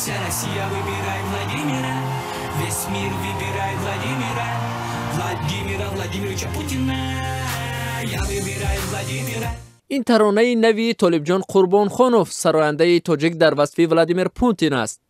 Вся Россия выбирает Владимира, весь мир выбирает Владимира, Владимира Владимировича Путина. Я выбираю Владимира. Ин таронаи нави Толибҷон Қурбонхонов, сарояндаи тоҷик, дар васфи Владимир Путин аст.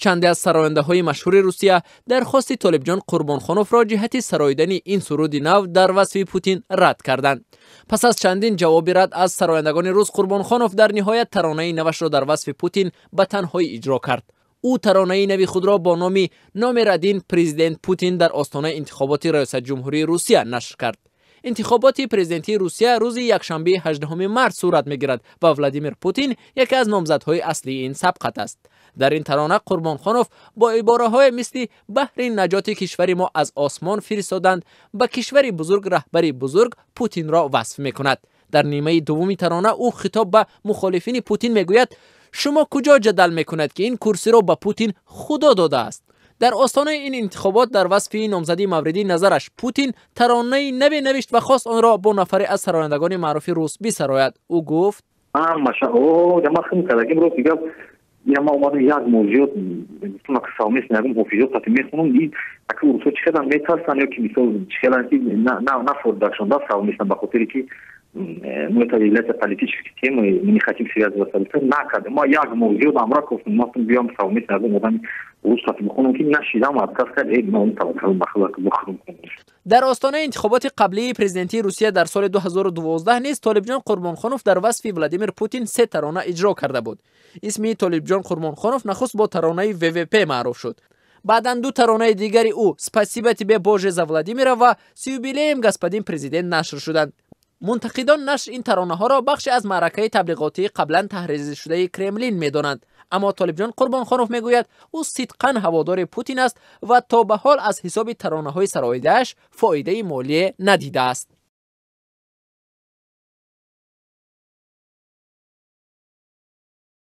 Чанде аз сарояндаҳои машҳури Русия дархости Толибҷон Қурбонхоновро ҷиҳати сароидани ин суруди нав дар васфи Путин рад карданд. Пас аз чандин ҷавоби рад аз сарояндагони рус, Қурбонхонов дар ниҳоят таронаи навашро дар васфи Путин ба танҳоӣ иҷро кард. Ӯ таронаи нави худро бо номи «Номер один президент Путин» дар остонаи интихоботи раёсатҷумҳурии Русия нашр кард. Интихоботи президентии Русия рӯзи якшанбеи 18 март сурат мегирад ва Владимир Путин яке аз номзадҳои аслии ин сабқат аст. Дар ин тарона Қурбонхонов бо ибораҳое мисли «баҳри наҷоти кишвари мо аз осмон фиристоданд», «ба кишвари бузург раҳбари бузург» Путинро васф мекунад. Дар нимаи дуввуми тарона ӯ хитоб ба мухолифини Путин мегӯяд: «Шумо куҷо ҷадал мекунед, ки ин курсиро ба Путин Худо додааст?» Дар остонаи ин интихобот дар васфи номзадии мавриди назараш Путин таронаи наве навишт ва хост онро бо нафаре аз сарояндагони маъруфи рус бисарояд. Ӯ гуфт: Ма омадам, як моҳ зиёд совместно ягон ҳофизот қати мехонам. Аки урусҳо чӣ қадар метарсанд ё ки мисол чӣ хеланд, ки нафордакшон да совместно, ба хотире ки, ну, это является политической темой, мы не хотим связываться. Накардем. Ма як моҳ зиёд амра кофтам, мастам биём, совместно ягон одами урус қати бихонам, ки нашидам, отказ кард. Э, ман таваккал ба Худо, бихонам. Дар остонаи интихоботи қаблии президентии Русия дар соли 2012 низ Толибҷон Қурбонхонов дар васфи Владимир Путин се тарона иҷро карда буд. Исми Толибҷон Қурбонхонов нахуст бо таронаи «ВВП» маъруф шуд. Баъдан ду таронаи дигари ӯ, «Спасибо тебе, Боже, за Владимира» ва «С юбилеем, господин президент», нашр шуданд. Мунтақидон нашр ин таронаҳоро бахше аз маъракаи таблиғотии қаблан таҳризшудаи Кремлин медонанд, аммо Толибҷон Қурбонхонов мегӯяд, ӯ сидқан ҳаводори Путин аст ва то ба ҳол аз ҳисоби таронаҳои сароидааш фоидаи молие надидааст.